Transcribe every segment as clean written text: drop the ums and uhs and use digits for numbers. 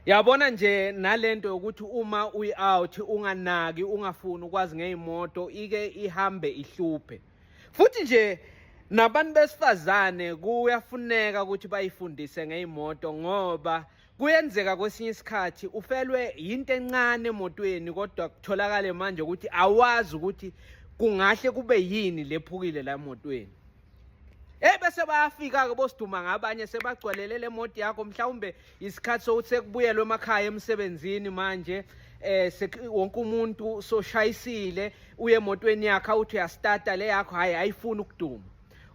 Yabona nje nalento yokuthi uma uyi-out unganaki, ungafuni ukwazi ngey'moto, ike ihambe ihluphe. Futhi nje nabantu besifazane kuyafuneka ukuthi bayifundise ngey'moto, ngoba kuyenzeka kwesinye isikhathi ufelwe yinto encane emotweni, kodwa kutholakale manje ukuthi awazi ukuthi kungahle kube yini lephukile la emotweni. Hey, bese bayafika-ke bosiduma ngabanye, sebagcwalele le moto yakho. Mhlawumbe isikhathi sokuthi sekubuyelwe emakhaya emsebenzini manje, wonke umuntu soshayisile, uye emotweni yakhe, awuthi uyastarta le yakho, hayi, ayifuni ukuduma.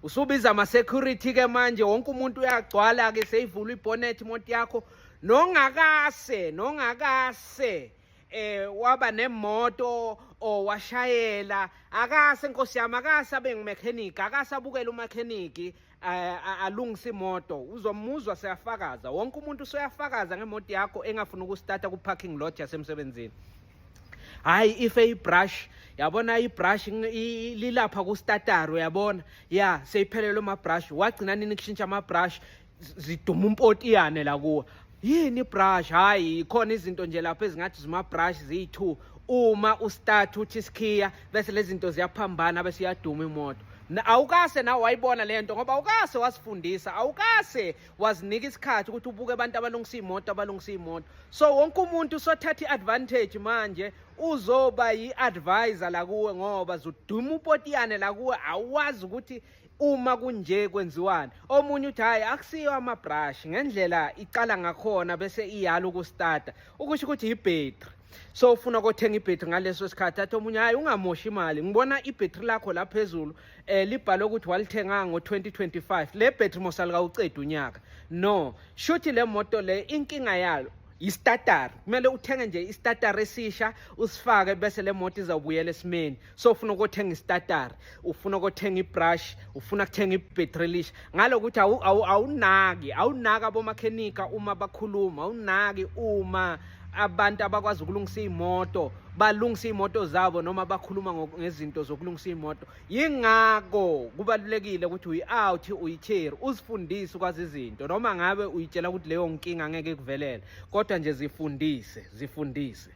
Usubiza ama-security ke manje, wonke umuntu uyagcwala ke, seyivulwa ibonnet imoto yakho. Nongakase waba nemoto o washayela, akase, nkosi yami, akase abe ngumechanic, akase abukele umechanic alungisa imoto, uzomuzwa seyafakaza. Wonke umuntu useyafakaza ngemoto yakho engafuni ukustarta ku-parking lot yasemsebenzini. Hayi, ife ibrush, yabona, ibrush lilapha ku-starter, uyabona, ya, seyiphelelwe ama-brush. Wagcina nini kushintsha ama-brush? Ziduma umpotiyane la kuwe. Yini ibrush? Hayi, khona izinto nje lapho ezingathi zima-brush ziyi-two, uma ustart uthi isikhiya, bese lezi zinto ziyaphambana, bese iyaduma imoto. Awukase nawe wayibona le nto, ngoba awukase wasifundisa, awukase wazinika isikhathi ukuthi ubuke abantu abalungisa iy'moto, abalungisa iy'moto. So wonke umuntu usothatha i-advantage manje, uzoba yi-advisor la kuwe, ngoba zuduma upotiyane la kuwe, awazi ukuthi uma kunje kwenziwani. Omunye uthi, "Hayi, akusiyo ama-brush, ngendlela iqala ngakhona bese iyala ukustarta, ukusho ukuthi ibhetri." So ufuna ukothenga ibhetri ngaleso sikhathi, athi omunye, "Hayi, ungamoshi imali, ngibona ibhetri lakho la phezulu libhalwe ukuthi walithenga ngo-2025. Le bhetri mosalikawuceda unyaka. No shuthi le moto le inkinga yalo istarter, kumele uthenge nje istarter esisha, usifake, bese le moto izawubuyela esimeni." So ufuna ukuthenga istarter, ufuna ukuthenga ibrush, ufuna ukuthenga ibhetri elisha, ngalokuthi awunaki, awunaki abomakhenika uma bakhuluma, awunaki uma abantu abakwazi ukulungisa iy'moto balungisa iy'moto zabo noma bakhuluma ngezinto zokulungisa iy'moto. Yingakho kubalulekile ukuthi uyi-out, uyi-cherry, uzifundise ukwazi izinto, noma ngabe uyitshela ukuthi leyo nkinga ngeke ikuvelele, kodwa nje zifundise, zifundise.